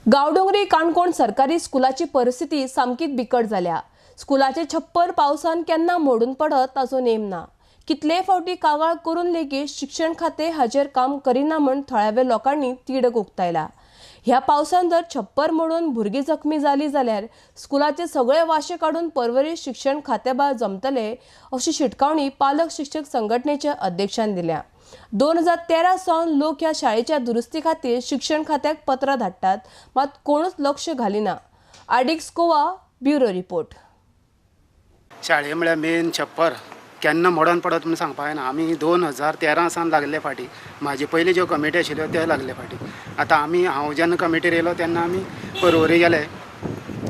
गांवडोंगरी काणकोण सरकारी स्कुलाची परिस्थिती सामकीच बिकट जाल्या. स्कुलाचे छप्पर पावसान केन्ना मोडून पडत ताचो नेम ना. कितलेय फावटी कागाळ करून लेगीत शिक्षण खातें हाचेर काम करिना म्हूण थळाव्या लोकांनी तिडक उक्तायला. ह्या पावसान जर छप्पर मोडून भुरगीं जखमी जाली जाल्यार स्कुलाचे सगळे वाशे काडून पर्वरी शिक्षण खात्या भायर जमतले अशी शिटकावणी पालक शिक्षक संघटनेच्या अध्यक्षान दिल्या. 2013 सावन लोक ह्या शाळेच्या दुरुस्ती खातीर शिक्षण खात्याक पत्रां धाडटात, मात कोणूच लक्ष घालिना. आडिक्स गोवा, ब्युरो रिपोर्ट. शाळे म्हळ्यार मेन छप्पर केन्ना मोडोन पडत म्हूण सांगपा जायना. आमी 2013 सावन लागले फाटीं. म्हाजे पयलीं ज्यो कमिटी आशिल्ल्यो ते लागले फाटीं. आतां आमी हांव जेन्ना कमिटीर येयलो तेन्ना आमी पर्वरी गेले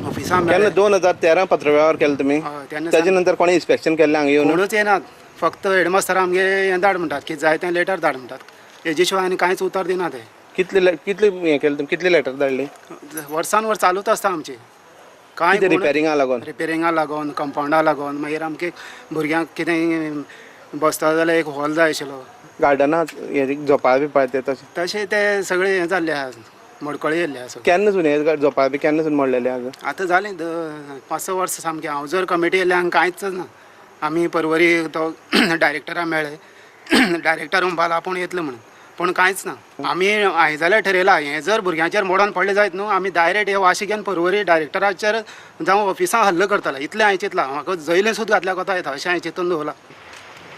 ऑफिसान. केन्ना 2013 पत्रवेव्हार केलो तुमी? हय, तेन्ना. ताजे नंतर कोणी इन्स्पेक्शन केल्लें हांगा येवन? कोणूच येनात. फक्त हेडमास्तर आमगे हें धाड म्हणटात की जाय तें लेटर धाड म्हणटात. हेजे शिवाय आनी कांयच उतर दिना ते. कितले कितले हें केलें तुमी? कितले लेटर धाडली? वर्सान वर्स चालूच आसता आमची. कांय कितें रिपेरिंगा लागून? रिपेरिंगा लागून, कंपावंडा लागून. मागीर आमगे भुरग्यांक कितें बसता जाल्यार एक हॉल जाय आशिल्लो. गार्डना हे झोपाळ बिपाळ ते तशें? तशें ते सगळे हें जाल्ले आहा, मोडकळी येयल्ले आसा. केन्ना सून हे झोपाळ बी केन्ना सून मोडलेले हांगा? आतां जालें 5-6 वर्सां सामकें. हांव जर कमिटी येयल्ले हांगा कांयच ना. आमी पर्वरी तो डायरेक्टरा मेळ्ळे. डायरेक्टर म्हणपाक आपूण येतलो म्हणून, पूण कांयच ना. आमी हांवें जाल्यार ठरयलां, हें जर भुरग्यांचेर मोडोन पडलें जायत न्हू, आमी डायरेक्ट हे वाशी घेवन पर्वरी डायरेक्टराचेर जावं ऑफिसां हल्लो करतले. इतलें हांवें चिंतलां. म्हाका जयलें सुद्दां घातल्या कोता येता अशें हांवें चिंतून दवरलां.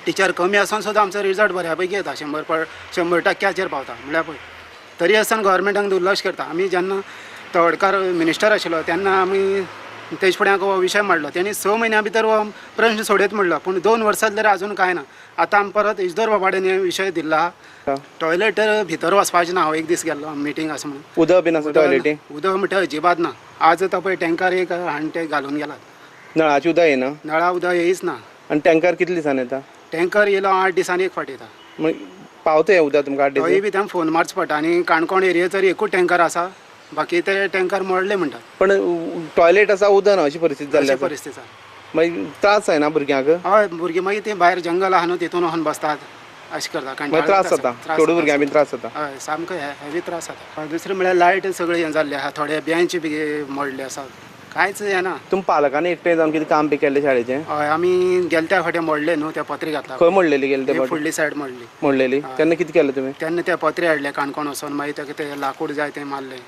टिचर कमी आसून सुद्दां आमचो रिजल्ट बऱ्या पैकी येता, 100% पावता म्हळ्यार पळय. तरी आसतना गव्हर्मेंटान दुर्लक्ष करता. आमी जेन्ना तवडकार मिनिस्टर आशिल्लो तेन्ना आमी तेज फुडें हो विशय मांडलो. तेणी 6 म्हयन्या भितर हो प्रश्न सोडयत म्हणलो, पूण 2 वर्सां जाल्यार अजून कांय ना. आतां आमी परत इजदोर बाबाडेन हे विशय दिल्लो आहा. टॉयलेट भितर वचपाचें ना. हांव एक दीस गेल्लो मिटींग आसा म्हणून. उदक बीन आसा टॉयलेटी? उदक म्हणटा अजिबात ना. आज आतां पळय टँकर एक हाडून ते घालून गेलात. नळाचें उदक येना? नळा उदक येयच ना. आनी टँकर कितले दिसांनी येता? टँकर येयलो 8 दिसांनी एक फावट येता. मागीर पावता हें उदक तुमकां 8 तोय दीस? बी तें फोन मारचो पडटा. आनी काणकोण एरियेचर एकूच टँकर आसा, बाकी ते टँकर मोडले म्हणटात. पण टॉयलेट आसा उदक ना अशी परिस्थिती जाल्ली अशी आसा. परिस्थिती आसा. मागीर त्रास जायना भुरग्यांक? हय, भुरगीं मागीर ते भायर जंगल आहा न्हू तितून वचून बसतात अशें करता. मागीर त्रास जाता, चेडूं भुरग्यांक बीन त्रास जाता. हय, सामको हेवी त्रास जाता. दुसरें म्हळ्यार लायट सगळें हें जाल्लें आहा, थोडे बेंच बी मोडले आसात, कांयच हें ना. तुमी पालकांनी एकठांय जावन कितें काम बी केल्लें शाळेचें? हय, आमी गेले त्या फावटी मोडले न्हू ते पत्रे घातला. खंय मोडलेली गेले ते? फुडली सायड मोडली. मोडलेली तेन्ना कितें केलें तुमी? तेन्ना ते पत्रे हाडले काणकोण वचोन, मागीर तेका ते लाकूड जाय तें मारलें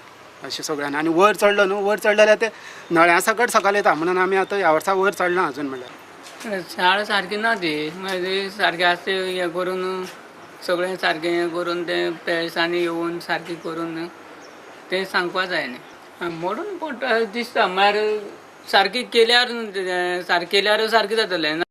अशें सगळ्यांनी. आनी वयर चडलो न्हू, वयर चडले जाल्यार ते नळ्या सकट सकाळ येता म्हणून आमी आतां ह्या वर्सा वयर चडना अजून म्हणल्यार. शाळा सारकी ना ती, मागीर सारकें आसा तें हें करून सगळें सारकें हें करून तें पेरंट्सांनी येवन सारकें करून तें सांगपा जाय न्ही. मोडून पडटा दिसता म्हळ्यार सारकें केल्यार, सारकें केल्यार सारकें जातलें.